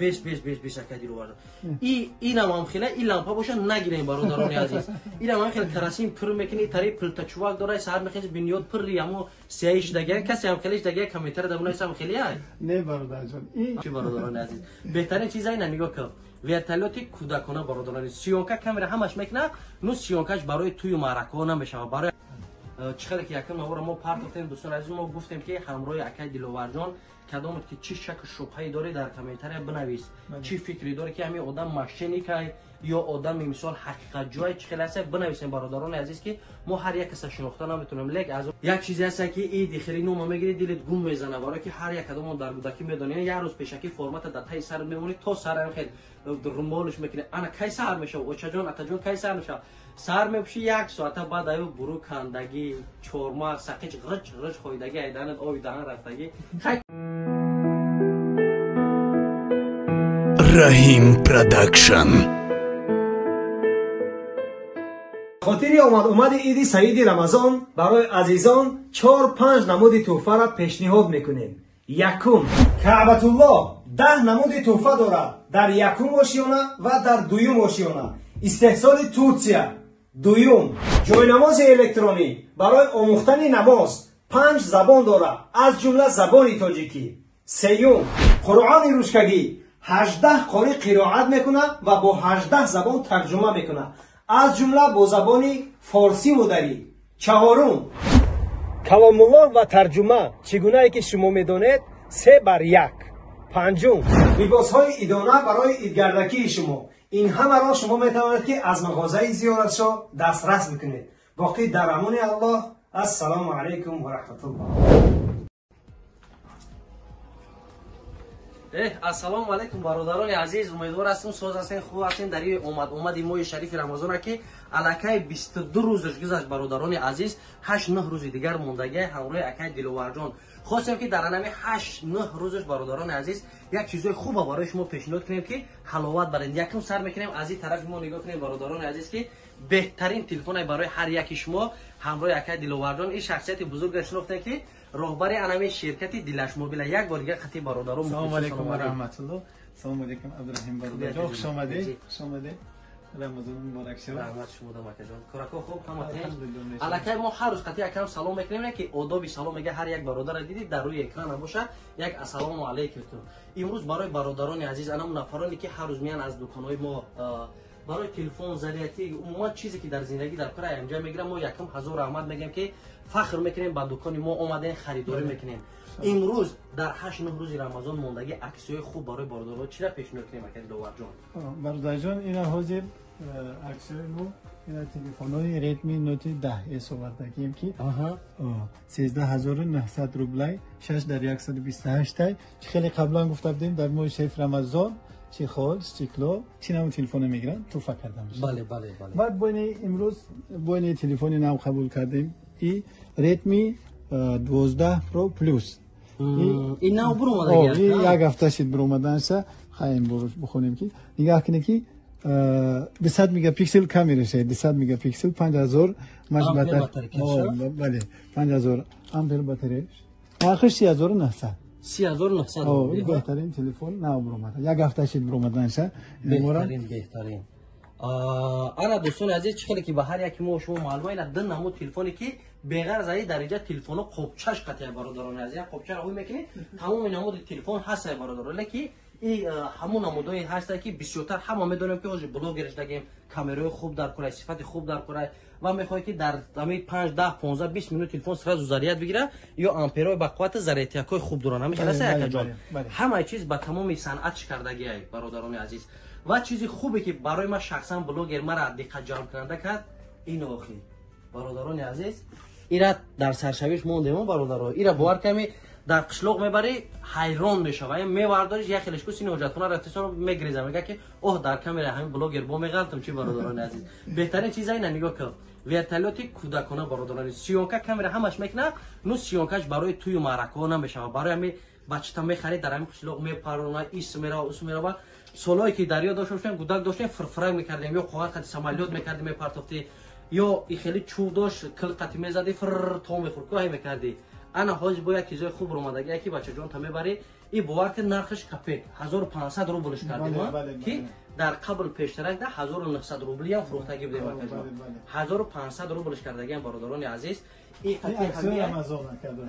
Бес бес бес бес ака Диловарҷон. И инам ҳам хеле ин лампа боша нагирем бародарони азиз. Инам ҳам хеле карасин пур мекунӣ, тари пилтачувак дора, саҳар мехези бинёд пурри ҳамо сиёҳиш дага, касе ҳам хелеш дага комментар да бунайсам хеле ай. Не бародарҷон. И чӣ бародарони азиз. Беҳтарин чиза ина нигоҳ кун. Вертолёти кӯдакона бародарони. Съёмка камера ҳамаш мекунад, ну съёмкаш барои тӯю маъракаҳо намешавад. Барои чӣ хеле ки якум навора мо партофтем дӯстони азиз, мо гуфтем ки ҳамроҳи акай Диловарҷон кадомат ки чӣ шаку шубҳае дорӣ дар комментария бинавис. Чӣ фикре дорӣ ки ҳамин одам мошенникай ё одами мисол ҳақиқатҷӯй чӣ хеле ҳаст бинависем бародарони азиз ки мо ҳар як каса шинохта наметавонем. Лек аз як чизе ҳаст ки иди хеле нома мегирӣ дилат гум мезана, барои ки ҳар як кадомон дар кӯдакӣ медонем як рӯз пешакӣ формата дар таи сар мемонӣ то сарам хел румолш мекунӣ. Ана кай сар мешава очаҷон атаҷон кай сар мешава? Сар мепӯшӣ як соата баъд аю буру кандагӣ чормағ сақич ғиҷ ғиҷ хӯйдагӣ айданат оби даҳан рафтагӣ. Хай Раҳим Продакшн. Хотири омад-омади иди саиди Рамазон барои азизон 4-5 намуди тӯҳфаро пешниҳод мекунем. Якум, Каъбатуллоҳ 10 намуди тӯҳфа дорад дар якум ошиёна ва дар дуюм ошиёна. Истеҳсоли Турсия. Дуюм, ҷойнамози электронӣ барои омӯхтани намоз 5 забон дорад, аз ҷумла забони тоҷикӣ. Сеюм, Қуръони ручкагӣ 18 қорӣ қироат мекунад ва бо 18 забон тарҷума мекунад, аз ҷумла бо забони форсиву дарӣ. Чаҳорум, Каломуллоҳ ва тарҷума чӣ гунае ки шумо медонед 3:1. Панҷум, либосҳои идона барои идгардакии шумо. Ин ҳамаро шумо метавонед ки аз мағозаи Зиёратшо дастрас бикунед. Боқӣ дар амони Аллоҳ. Ассалому алайкум ва раҳматуллоҳ. Ассалому алайкум бародарони азиз, умедвор ҳастем соз ҳастем, хуб ҳастем. Дар ин омад-омади моҳи шарифи Рамазона ки аллакай 22 рӯзаш гузашт бародарони азиз, 8-9 рӯзи дигар мондагӣ ҳамроҳи акай Диловарҷон. Хостем ки дар анами 8-9 рӯзаш бародарони азиз як чизои хуба барои шумо пешниҳод кунем ки ҳаловат баред. Якум сар мекунем аз ин тарафи мо нигоҳ кунем бародарони азиз ки беҳтарин телефоне барои ҳар яки шумо ҳамроҳи акай Диловарҷон. Ин шахсияти бузургро шинохтем ки роҳбари анами ширкати Дилаш Мобила. Як бор дигар хати бародарон. Салому алайкум ва раҳматуллоҳ. Салому алайкум Абдураҳим бародарҷон, хуш омадед. Хуш омадед. Рамазон муборак шавад. Раҳмат шумо дамакаҷон. Корако хуб ҳама тинч. Аллакай мо ҳар рӯз қати акам салом мекунем ки одоби салом мега ҳар як бародарро дидӣ дар рӯи экран набошад як ассалому алайкум. Имрӯз барои бародарони азиз анам нафароне ки ҳар рӯз меян аз дуконҳои мо барои телефон зарияти умуман чизе ки дар зиндагӣ дар кор анҷом мегирам, мо якум ҳазор раҳмат мегӯем ки фахр мекунем ба дукони мо омадем харидорӣ мекунем. Имрӯз дар 8-9 рӯзи Рамазон мондагӣ аксияҳои хуб барои бародарон чиро пешниҳод кунем ака Диловарҷон? Бародарҷон, ина ҳозир аксияҳои мо ина телефонҳои Redmi Note 10S овардагием ки 13900 рублай 6/128 чӣ хеле қаблан гуфта будем дар моҳи шариф Рамазон чехол, стекло, чӣ намуд телефоно мегиранд, туҳфа карда мешавад. Бале, бале, бале. Баъд боини имрӯз боини телефони нав қабул кардем. И Redmi 12 Pro Plus. Ин нав буромадаги? Ин як ҳафта шид буромаданша. Хаем бихонем ки нигоҳ кунед ки 200 мегапиксел камераша, 200 мегапиксел, 5000 маш батарея. Бале, 5000 ампер батареяш. Нархиш 3900. 3900. Беҳтарин телефон нав буромада. Як ҳафта шид буромаданша. Беҳтарин, беҳтарин. Ана дӯстони азиз, чӣ хеле ки ба ҳар яки мо шумо маълума, ина ду намуд телефоне ки беғарз аз ин дараҷа телефонҳо қобчаш қатъия бародарони азиз. Як қобчаро ҳуй мекунӣ, тамоми намуди телефон ҳастае бародарон. Леки и ҳамон намудҳое ҳастае ки бисёртар ҳама медонем ки ҳозир блогерш дагем, камераҳои хуб дар курай, сифати хуб дар курай ва мехоҳед ки дар ҳамин 5, 10, 15, 20 минут телефон сразу заряд бигира ё амперҳои ба қуввати зарядтиякҳои хуб доранд. Ҳамин хел аст акаҷон? Ҳамаи чиз ба тамоми санъатш кардагиай бародарони азиз. Ва чизи хубе ки барои ман шахсан блогер мара диққат ҷалбкунанда кард ин охир бародарони азиз, ира дар саршавиш мондем бародаро. Ира бовар ками дар қишлоқ мебарӣ ҳайрон мешава, мевардориш як хелеш ку сини ҳоҷатхона рафтисон мегреза, мега ки оҳ дар камера ҳамин блогер бо меғалтам. Чи бародарони азиз, беҳтарин чиза ина нигоҳ кун. Вертолёти кӯдакона бародарони, съёмка камера ҳамаш мекунад, ну съёмкаш барои тӯю маъракаҳо намешава. Барои ҳамин бачата мехарид дар ҳамин қишлоқ мепарона, ис мерава, ус мерава. Солҳое ки дарё дошта бошем, гудак доштем, фирфирак мекардем ё қоғаз қати самолёт мекардем мепартофтӣ, ё и хеле чӯб дошт кил қати мезадӣ фир то мехӯрд, кӯҳе мекардӣ. Ана ҳозир бо як чизои хуб ромадагие ки бачаҷон та мебарӣ. И бовар ки нархش капек 1500 рублш кардем ки дар қабл пештарак да 1900 рубли ҳам фурӯхтагӣ будем акаҷон. 1500 рублш кардагиам бародарони азиз. И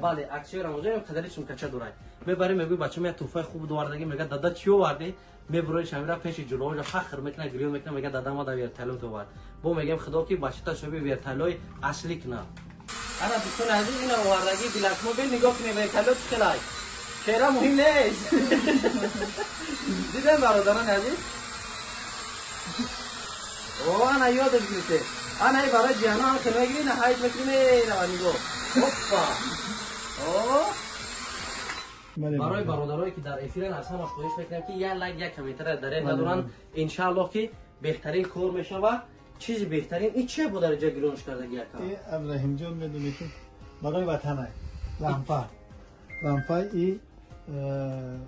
бале, аксияи Рамазон қадари сумкача дорад. Мебарем, мегӯй бача мея туҳфаи хуб довардагӣ, мега дада чӣ овардӣ? Мебурои шамира пеши ҷулоҳо фахр мекунад, гирё мекунад, мега дада ма да вертолёт овард. Бо мегем худо ки бачата соҳиби вертолёи аслӣ кунад. Ана дӯстони азиз, ина овардагӣ дилашмо бин, нигоҳ кунед вертолёт чӣ хелай. Чеҳра муҳим нест. Дидем бародарони азиз? О, ана ёдаш гирифте. Ана и барои ҷиҳано ҳам хел мегирӣ, на ҳайт мекунӣ, мерава нигоҳ. Оппа. О. Барои бародарое ки дар эфиран аз ҳама хоҳиш мекунам ки як лайк, як комментария дар надоранд. Иншааллоҳ ки беҳтарин кор мешавад. Чизи беҳтарин ин чие бо дар ҷа гиронш кардаги ака? Абдураҳимҷон, медонӣ ки барои ватана лампа. Лампа и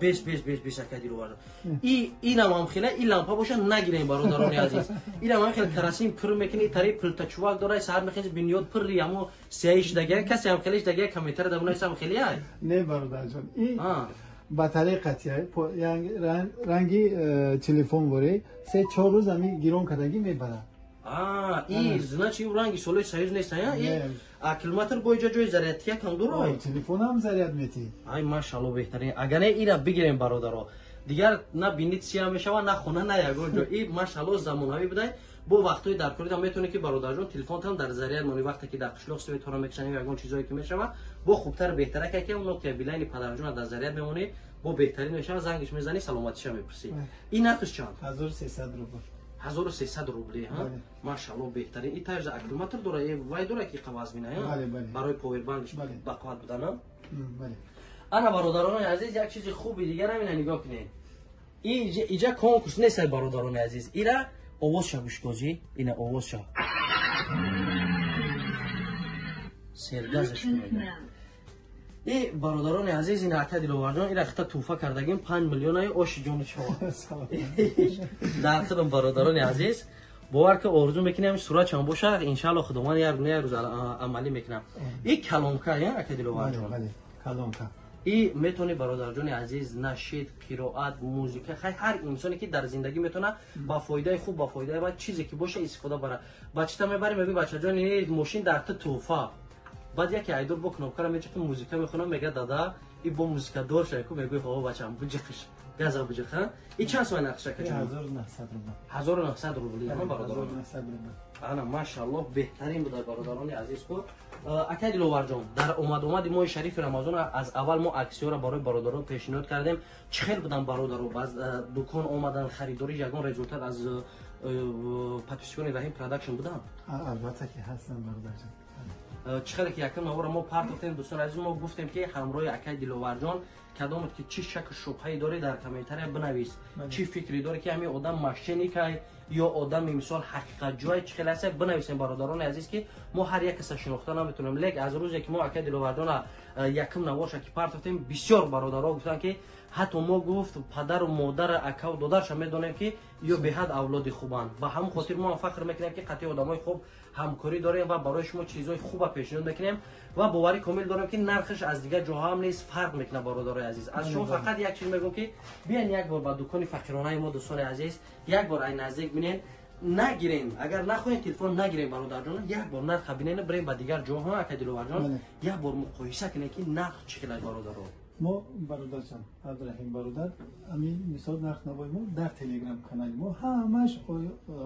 бес бес бес бес ака диловард. И инам ҳам хела и лампа боша нагирем бародарони азиз. Инам ҳам хела карасин пур мекунӣ, тари пултачувак дорай, саҳар мехези бинёд пурри ҳамо сиёҳиш дага, касе ҳам хелиш дага комментария дар бунависам хели ай. Не бародарҷон, и батарея қатия, ранги телефон боре, 3-4 рӯз ами гирон кардагӣ мебарад. И значит ранги солои союз нест, а? И аккумулятор бо иҷа ҷои зарядтия кам дорад. Телефонам заряд мети. Ай машалло беҳтарин. Агар не ира бигирем бародаро. Дигар на бинит сия мешава, на хона, на ягон ҷо. И машалло замонавӣ будай. Бо вақтҳои даркорида метавонӣ ки бародарҷон телефонтам дар заряд монӣ, вақте ки дар қишлоқ светора мекашанӣ ягон чизое ки мешава, бо хубтар беҳтарак ки Nokia Билайни падарҷона дар заряд мемонӣ, бо беҳтарин мешава, зангиш мезанӣ, саломатиша мепурсӣ. Ин нархш чанд? 1300 рубл. 1300 рубли, ҳа? Машалло беҳтарин. И таҷ аккумулятор дора, вай дора ки қаваз мина, ҳа? Барои повербанкш ба қувват будан, Бале. Ана бародарони азиз, як чизи хуби дигар ҳам ина нигоҳ кунед. Иҷа конкурс нест, бародарони азиз. Ира овозша гӯшгозӣ, ина овозша. Сергазаш кунед. И бародарони азиз, ина ака Диловарҷон, ира хита туҳфа кардагим 5 миллионаи оши ҷони шумо. Дар хидм бародарони азиз, бовар ки орзу мекунем сурат чанд боша, иншаалло худованд як рӯз амалӣ мекунам. И каломка, я ака Диловарҷон. Бале, каломка. И метавонӣ бародарҷони азиз нашид, қироат, музика, хай ҳар инсоне ки дар зиндагӣ метавона ба фоидаи хуб, ба фоидаи бад чизе ки боша истифода барад. Бачата мебарӣ, мегӯӣ бачаҷон, ин мошин дар ту туҳфа. Баъд яке айдор бо кнопкара мечақи музика мехонам, мега дада, и бо музика дор шай ку, мегӯи ҳо бачам, буҷиқиш, газа буҷиқ, ҳа? И чанд сомон нақша качам? 1900 рубл. 1900 рубл, ҳа бародарон. 1900 рубл. Ана машааллоҳ беҳтарин буда бародарони азиз худ. Акай Диловарҷон, дар омад-омади моҳи шарифи Рамазон аз аввал мо аксияро барои бародарон пешниҳод кардем. Чӣ хел будан бародаро? Баъз дукон омадан, харидорӣ, ягон результат аз подписчикони Раҳим Продакшн будан? Албатта ки ҳастанд бародарҷон. Чӣ хеле ки якум навора мо партофтем, дӯстони азиз, мо гуфтем ки ҳамроҳи акай Диловарҷон кадомат ки чӣ шаку шубҳае дорӣ дар комментария бинавис, чӣ фикре дорӣ ки ҳамин одам мошенникай ё одами мисол ҳақиқатҷӯй, чӣ хеле ҳаст бинависем бародарони азиз, ки мо ҳар як каса шинохта наметавонем. Лек аз рӯзе ки мо акай Диловарҷона якум наворша ки партофтем, бисёр бародаро гуфтанд ки ҳатто мо гуфт падару модар, акаву додарша медонем ки ё беҳад авлоди хубанд. Ба ҳамон хотир мо ҳам фахр мекунем ки қатъи одамои хуб ҳамкорӣ дорем ва барои шумо чизҳои хуба пешниҳод мекунем ва боварӣ комил дорем ки нархш аз дигар ҷоҳо ҳам нест, фарқ мекунад бародарои азиз. Аз шумо фақат як чиз мегӯм ки биён як бор ба дукони фақиронаи мо, дӯстони азиз, як бор ай наздик бинен, нагирен. Агар нахоҳед телефон нагирен бародарҷон, як бор нарха бинен, бирем ба дигар ҷоҳо, ака Диловарҷон, як бор муқоиса кунед ки нарх чӣ хел аст бародаро. Мо бародарҷон, Абдураҳим бародар, ҳамин мисол нарх навои мо дар телеграм канали мо ҳамаш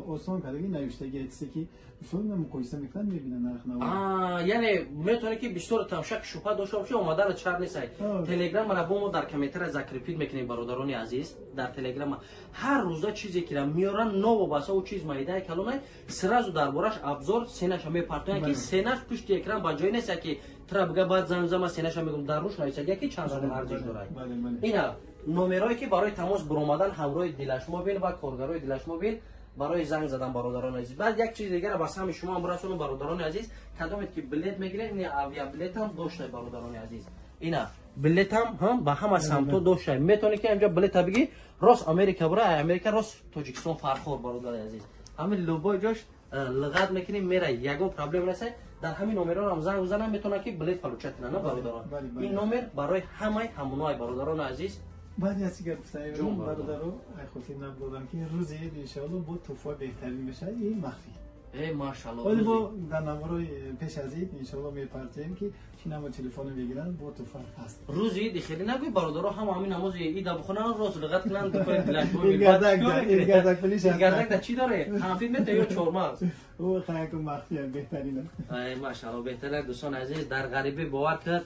осон кардаги навиштаги чизе ки мисол муқоиса мекунанд, мебинанд нарх наво. Яъне метавонед ки бисёр там шак шубҳа дошта бошед, омадана чар несай. Телеграмара бо мо дар комментария закрепит мекунем бародарони азиз. Дар телеграма ҳар рӯза чизе ки меоранд новобаста ӯ чиз майдаи калонай, сразу дар бораш абзор сенаша мепартоянд ки сенаш пушти экран ба ҷое нест ки тра бига баъд замзама сенаша мегӯм дар рӯш нависагия ки чанд сомон арзиш дорад. Ина номерое ки барои тамос баромадан ҳамроҳи Дилашмобил ва коргарои Дилашмобил барои занг задан бародарони азиз. Баъд як чизи дигара ба сами шумо ҳам расонам бародарони азиз, кадомед ки билет мегиред, ин авиабилетам доштай бародарони азиз. Ина билетам ҳам ба ҳама самтҳо доштай. Метавонед ки инҷа билета бигӣ, рост Америка бура, Америка рост Тоҷикистон Фархор бародарони азиз. Ҳамин любой ҷош лиғат мекунем, мера, ягон проблема нест. Дар ҳамин номерҳо ҳам занг бизанам, метавонанд ки билет получать кунанд бародарон. Ин номер барои ҳамаи ҳамонои бародарони азиз. Баъд аз дигар гуфтаем бародаро, ай хотир набурдам ки рӯзи ид иншоалло бо туҳфа беҳтарин мешавад и махфӣ. Э, машалло. Вале мо дар намурои пеш аз ид иншоалло мепартем ки чӣ намуд телефоно мегиранд, бо туҳфа ҳаст. Рӯзи ид хеле нагӯй, бародаро ҳама ҳамин намози ида бихонанд, рост лиғат кунанд, дукони дилашбо. Гардак пулиш аст. Гардак да чӣ дорад? Конфит мета ё чормағз? Ӯ хаяку махфӣ беҳтарин аст. Ай, машалло, беҳтарин. Дӯстони азиз, дар ғарибӣ бовар кард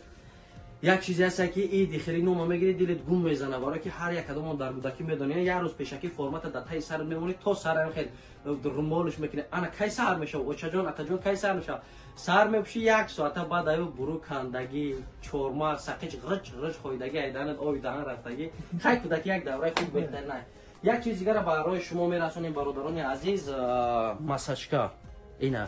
як чизе ҳаст ки иди хеле нома мегири, дилет гум мезана, барое ки ҳар як кадомон дар кӯдакӣ медонем, як рӯз пешакӣ формата дар таи сар мемонӣ, то сарам хел румолш мекунӣ. Ана кай саҳар мешава, очаҷон, атаҷон, кай саҳар мешава? Саҳар мепӯшӣ, як соата баъд аю буру кандагӣ, чормағз, сақич ғич ғич хӯйдагӣ, айданат оби даҳан рафтагӣ. Хай, кӯдакӣ як давраи хуб, беҳтар на. Як чиз дигара барои шумо мерасонем, бародарони азиз, массажка ина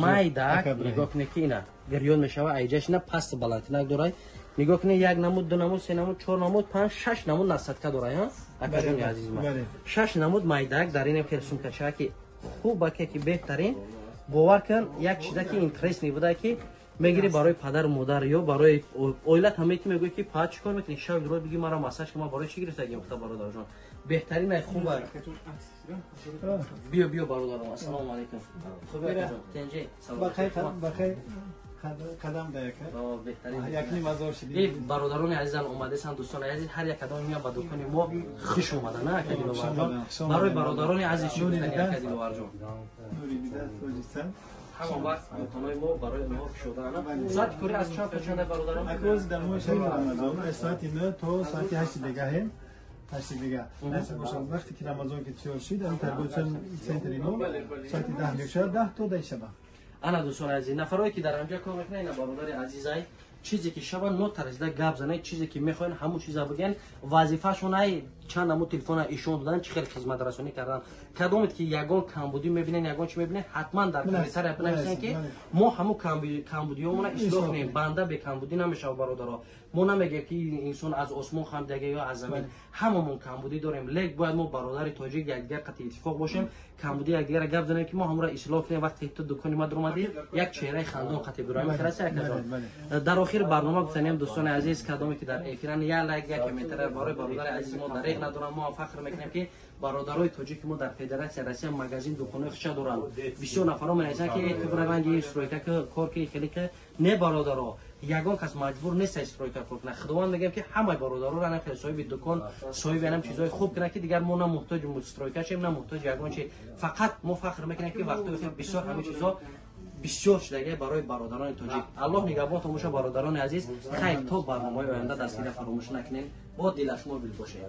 майдак. Нигоҳ кунед ки ина гирён мешава, айҷаш ина паст баландтинак дорад. Нигоҳ кунед, як намуд, ду намуд, се намуд, чор намуд, панҷ, шаш намуд насадка дорад. Ҳа, акаҷони азиз ман, шаш намуд майдак дар инам хеле сумкачаки хубаке ки беҳтарин. Бовар кун, як чиза ки интересный буда ки мегири барои падару модар ё барои оилат ҳаме ки мегӯяд ки па чӣ кор мекунӣ шаб рӯз, биги мара массаж ки ман барои чӣ гирифтагим. Гуфта, бародарҷон, беҳтарин ай хуба. Биё, биё, бародарам, ассалому алайкум. Хуби, акаҷон, тенҷи? Қадам даяка. Беҳтарин. Якним ҳазор шид. Бародарони азизам, омадесан, дӯстони азиз, ҳар як кадоми меян ба дукони мо, хуш омада на, ака Диловарҷон. Барои бародарони азиз чӣ гуфтани, ака Диловарҷон? Нури дида тоҷиксан. Ҳама вақт дуконҳои мо барои онҳо кушодаана. Соати кори аз чанд то чанд, бародарон? Акрӯз дар моҳи шаҳри Рамазон аз соати 9 то соати 8 бегаҳем, 8 бега. Насиб бошад, вақте ки Рамазон ки тиёр шид, ами торговый центри мо соати 10 мешавад, 10 то 10 шаба. Ана, дӯстони азиз, нафарое ки дар ҳамҷа кор мекунанд, ина бародари азизай, чизе ки шава нотарсида гап занед, чизе ки мехоҳен, ҳамун чиза бигӯен. Вазифашон ай чанд намуд телефона ишон додан, чӣ хел хизматрасонӣ кардан. Кадомед ки ягон камбудӣ мебинен, ягон чӣ мебинен, ҳатман дар комментария бинависен ки мо ҳамун камбудиҳомона ислоҳ кунем. Банда бекамбудӣ намешава, бародаро. Мо намегӯем ки инсон аз осмон хамдага ё аз замин, ҳамамон камбудӣ дорем. Лек бояд мо бародари тоҷик якдигар қатъи иттифоқ бошем, камбудӣ якдигарра гап занем ки мо ҳамонро ислоҳ кунем. Вақте ту дукони ма дуромадӣ, як чеҳраи хандон қатъи бироем хираси, акаҷон. Дар охири барнома гуфтанем, дӯстони азиз, кадоме ки дар эфиран, як лайк, як комментария барои бародари азизи мо дареғ надорам. Мо фахр мекунем ки бародарои тоҷики мо дар Федератсия Россия магазин, дуконҳои хича доранд. Бисёр нафарҳо менависанд ки ту раванги стройка кор ки хеле ки не. Бародаро, ягон кас маҷбур нест аз стройка кор кунад. Худованд мегӯям ки ҳамаи бародароро ана хеле соҳиби дукон, соҳиби анам чизҳои хуб кунад, ки дигар мо на муҳтоҷи стройка шем, на муҳтоҷи ягон чи. Фақат мо фахр мекунем ки вақтҳои хеле бисёр ҳамин чизҳо бисёр шудагия барои бародарони тоҷик. Аллоҳ нигаҳбонтон боша, бародарони азиз. Хайр, то барномаҳои оянда дастгирия фаромӯш накунем, бо дилашмо бил бошед.